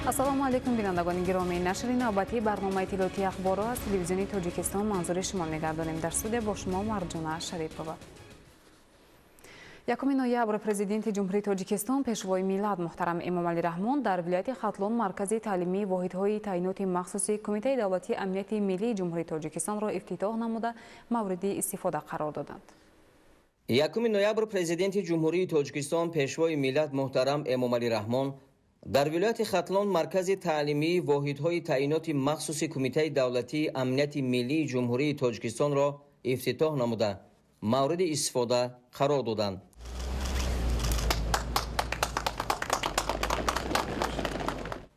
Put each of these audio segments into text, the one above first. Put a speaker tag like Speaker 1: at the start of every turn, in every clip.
Speaker 1: Ассалому алайкум, бинандагони гиромӣ. Нашри навбатии барномаи иттилоотии ахборро аз телевизиони Тоҷикистон манзури шумо мегардонем. Дар студия бо шумо Марҷона Шарипова. 1 ноябр Президенти Ҷумҳурии Тоҷикистон, Пешвои миллат муҳтарам Эмомалӣ Раҳмон дар вилояти Хатлон маркази таълимии воҳидҳои таъиноти махсуси Кумитаи давлатии амнияти миллии Ҷумҳурии Тоҷикистонро ифтитоҳ намуда мавриди истифода қарор доданд.
Speaker 2: 1 ноябр Президенти Ҷумҳурии Тоҷикистон, Пешвои миллат муҳтарам Эмомалӣ Раҳмон дар вилояти Хатлон маркази таълимии воҳидҳои таъиноти махсуси Кумитаи давлатии амнияти миллии Ҷумҳурии Тоҷикистонро ифтитоҳ намуда мавриди истифода қарор доданд.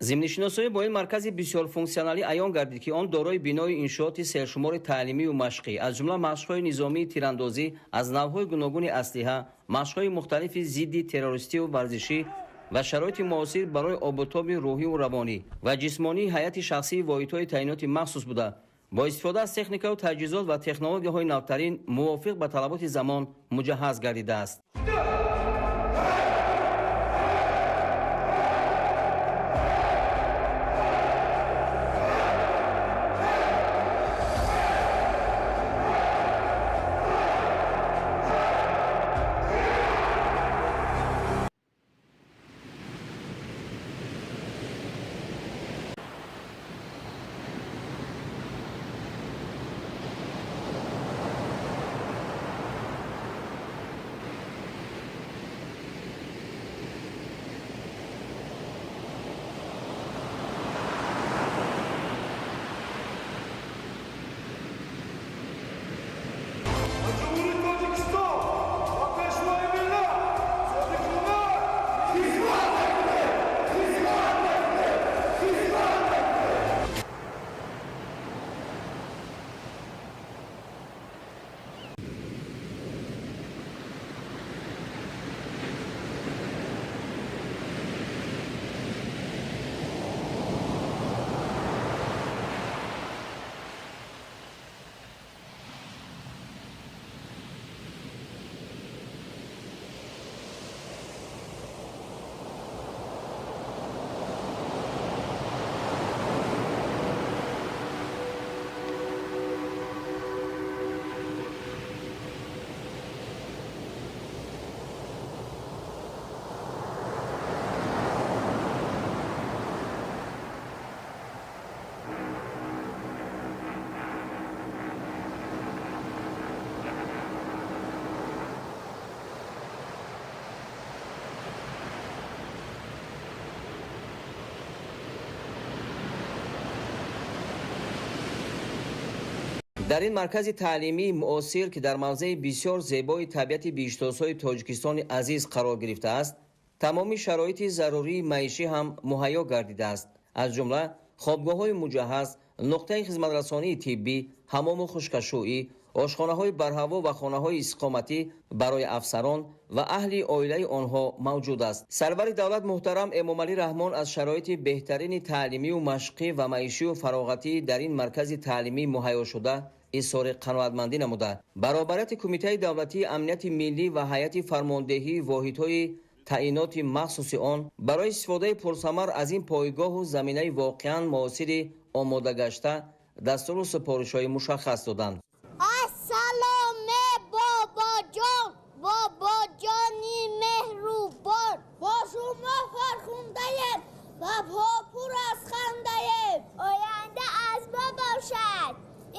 Speaker 2: Зимни шиносоӣ бо ин маркази бисёрфунксионалӣ аён гардид, ки он дорои бинои иншооти сершумори таълимию машқӣ, аз ҷумла машқҳои низомии тирандозӣ аз навъҳои гуногуни аслиҳа, машқҳои мухталифи зидди террористию варзишӣ ва шароити муосир барои обутоби рӯҳиву равонӣ ва ҷисмонии ҳайати шахсии воҳидҳои таъиноти махсус буда, бо истифода аз техникаву таҷҳизот ва технологияҳои навтарин мувофиқ ба талаботи замон муҷаҳҳаз гардидааст. Дар ин маркази таълимии муосир, ки дар мавзеи бисёр зебои табиати биҳиштосои Тоҷикистони азиз қарор гирифтааст, тамоми шароити зарурии маишӣ ҳам муҳайё гардидааст, аз ҷумла хобгоҳҳои муҷаҳҳаз, нуқтаи хизматрасонии тиббӣ, ҳамому хушкашӯӣ, ошхонаҳои барҳаво ва хонаҳои истиқоматӣ барои афсарон ва аҳли оилаи онҳо мавҷуд аст. Сарвари давлат муҳтарам Эмомалӣ Раҳмон аз шароити беҳтарини таълимию машқӣ ва маишию фароғатӣ дар ин маркази таълимӣ муҳайё шуда изҳори қаноатмандӣ намуда, баробарияти Кумитаи давлатии амнияти миллӣ ва ҳайати фармондеҳии воҳидҳои таъиноти махсуси он барои истифодаи пурсамар аз ин пойгоҳу заминаи воқеан муосири омодагашта дастуру супоришҳои мушаххас доданд.
Speaker 3: Ассаломе, бобоҷон, бобоҷони меҳрубон, бо шумо фархундаем ва пур аз хандаем. Оянда аз мо бошад,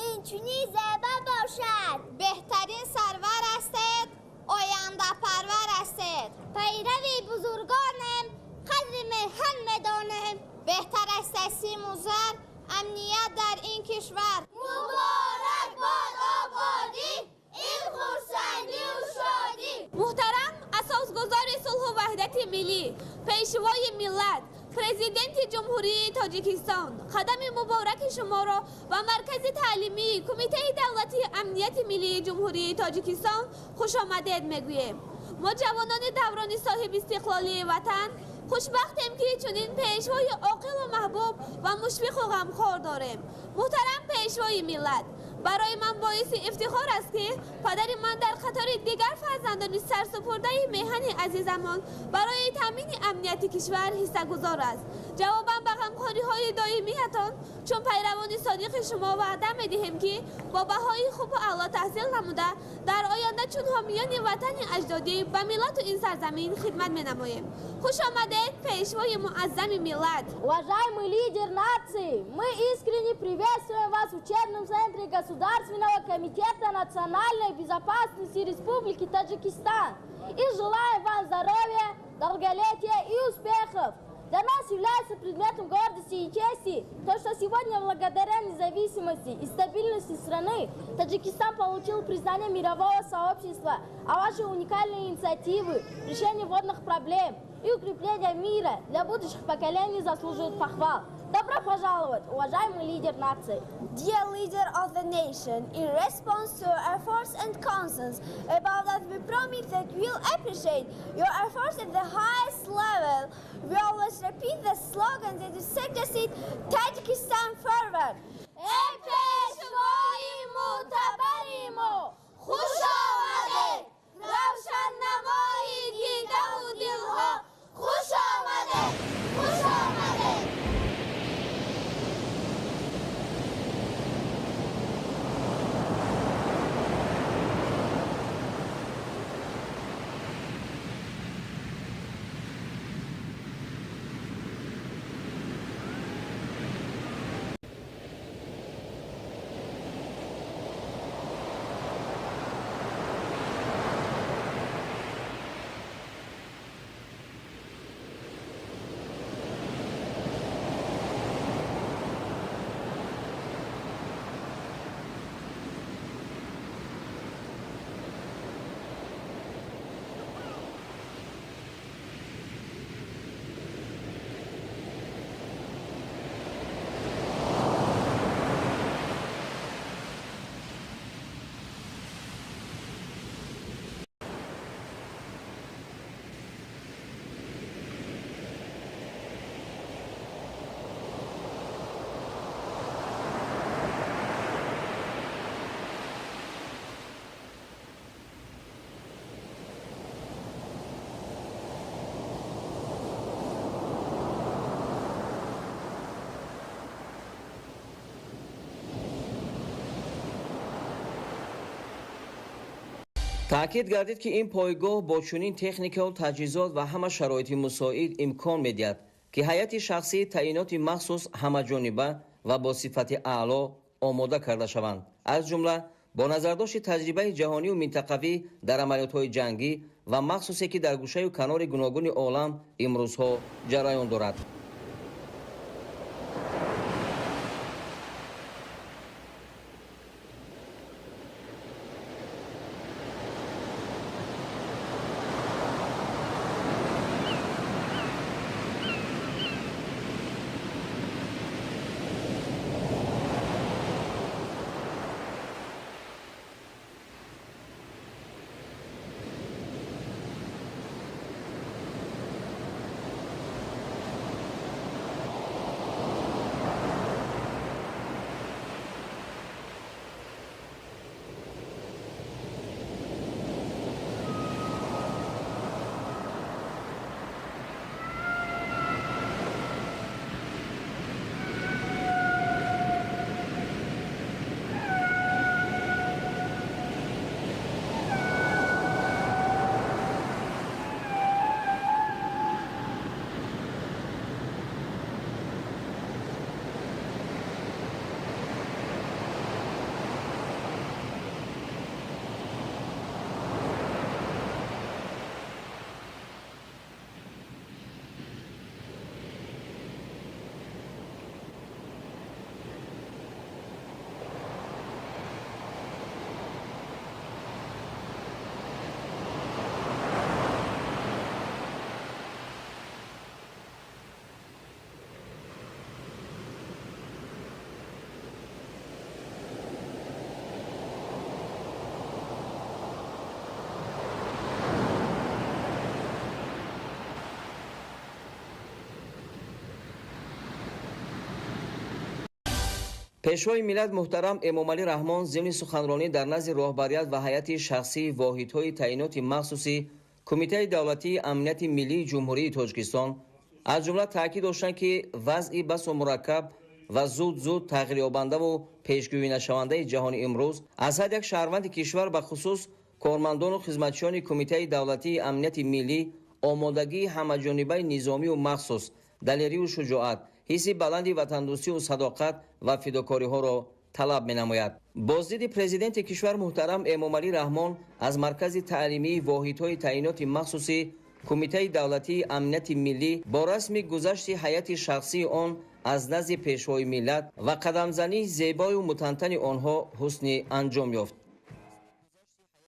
Speaker 3: инчунин зебо бошад. Беҳтарин сарвар ҳастед, ояндапарвар ҳастед. Пайрави бузургонем, қадри меҳан медонем. Беҳтар аст аз симу зар амният дар ин кишвар. Муборак бод ободӣ, ин хурсандию шодӣ.
Speaker 4: Муҳтарам асосгузори сулҳу ваҳдати миллӣ, Пешвои миллат, Президенти Ҷумҳурии Тоҷикистон, қадами мубораки шуморо ба маркази таълимии Кумитаи давлатии амнияти миллии Ҷумҳурии Тоҷикистон хушомадед мегӯем. Мо, ҷавонони даврони соҳибистиқлолии ватан, хушбахтем, ки чунин пешвои оқилу маҳбуб ва мушфиқу ғамхор дорем. Муҳтарам Пешвои миллат, барои ман боиси ифтихор аст, ки падари ман дар қатори дигар фарзандони сарсупурдаи меҳани азизамон барои таъмини амнияти кишвар ҳиссагузор аст. Ҷавобан ба Ғамхориҳои доимиятон чун пайравони содиқи шумо ваъда медиҳем, ки бо баҳои хубу аъло таҳсил намуда, дар оянда чун ҳомиёни ватани аҷдодӣ ба миллату ин сарзамин хидмат менамоем. Хуш омадед, пешвои муаззами миллат!
Speaker 3: Уважаемый лидер нации, мы искренне приветствуем вас в учебном центре Государственного комитета национальной безопасности Республики Таджикистан и желаем вам здоровья, долголетия и успехов. Для нас является предметом гордости и чести то, что сегодня благодаря независимости и стабильности страны Таджикистан получил признание мирового сообщества, а ваши уникальные инициативы, решение водных проблем и укрепление мира для будущих поколений заслуживают похвал. Добро пожаловать, уважаемый лидер нации!
Speaker 5: Dear leader of the nation, in response to your efforts and concerns about that, we promise that we'll appreciate your efforts at the highest level. We always repeat the slogan that you suggested, Tajikistan forward!
Speaker 3: Эй пешвои мӯътабари мо, хуш омадед! Равшаннамои дидаву дилҳо, хуш омадед! Хуш омадед!
Speaker 2: Таъкид гардид, ки ин пойгоҳ бо чунин техникаву таҷҳизот ва ҳама шароити мусоид имкон медиҳад, ки ҳайати шахсии таъиноти махсус ҳамаҷониба ва бо сифати аъло омода карда шаванд, аз ҷумла бо назардошти таҷрибаи ҷаҳониву минтақавӣ дар амалиётҳои ҷангӣ ва махсусе, ки дар гӯшаю канори гуногуни олам имрӯзҳо ҷараён дорад. Пешвои миллат муҳтарам Эмомалӣ Раҳмон зимни суханронӣ дар назди роҳбарият ва ҳайати шахсии воҳидҳои таъиноти махсуси Кумитаи давлатии амнияти миллии Ҷумҳурии Тоҷикистон Аз ҷумла таъкид доштанд, ки вазъи басо мураккаб ва зуд-зуд тағйирёбандаву пешгӯинашавандаи ҷаҳони имрӯз аз ҳар як шаҳрванди кишвар, ба хусус кормандону хизматчиёни Кумитаи давлатии амнияти миллӣ, омодагии ҳамаҷонибаи низомию махсус, далерию шуҷоат, ҳисси баланди ватандӯстию садоқат ва фидокориҳоро талаб менамояд. Боздиди Президенти кишвар муҳтарам Эмомалӣ Раҳмон аз маркази таълимии воҳидҳои таъиноти махсуси Кумитаи давлатии амнияти миллӣ бо расми гузашти ҳайати шахсии он аз назди Пешвои миллат ва қадамзании зебою мутантани онҳо ҳусни анҷом ёфт.